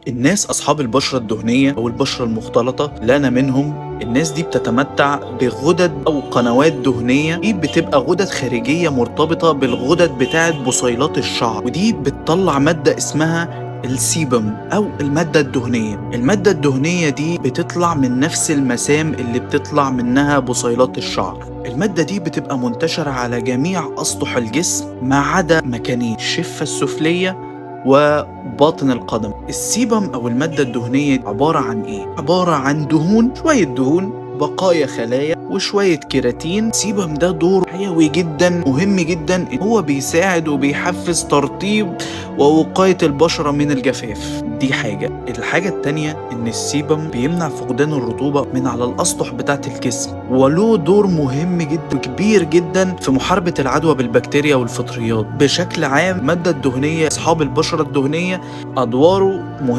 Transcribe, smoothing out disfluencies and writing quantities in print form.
الناس أصحاب البشرة الدهنية أو البشرة المختلطة اللي أنا منهم، الناس دي بتتمتع بغدد أو قنوات دهنية، دي بتبقى غدد خارجية مرتبطة بالغدد بتاعة بصيلات الشعر، ودي بتطلع مادة اسمها السيبم أو المادة الدهنية. المادة الدهنية دي بتطلع من نفس المسام اللي بتطلع منها بصيلات الشعر. المادة دي بتبقى منتشرة على جميع أسطح الجسم ما عدا مكانين: الشفة السفلية وباطن القدم. ال sebum أو المادة الدهنية عبارة عن إيه؟ عبارة عن دهون، شوية دهون، بقايا خلايا، وشوية كيراتين. ال sebum ده دور حيوي جدا، مهم جدا، هو بيساعد وبيحفز ترطيب ووقاية البشرة من الجفاف. دي حاجة. الحاجة التانية إن ال sebum بيمنع فقدان الرطوبة من على الأسطح بتاعة الجسم، وله دور مهم جدا كبير جدا في محاربة العدوى بالبكتيريا والفطريات. بشكل عام المادة الدهنية أصحاب البشرة الدهنية أدواره مهمة.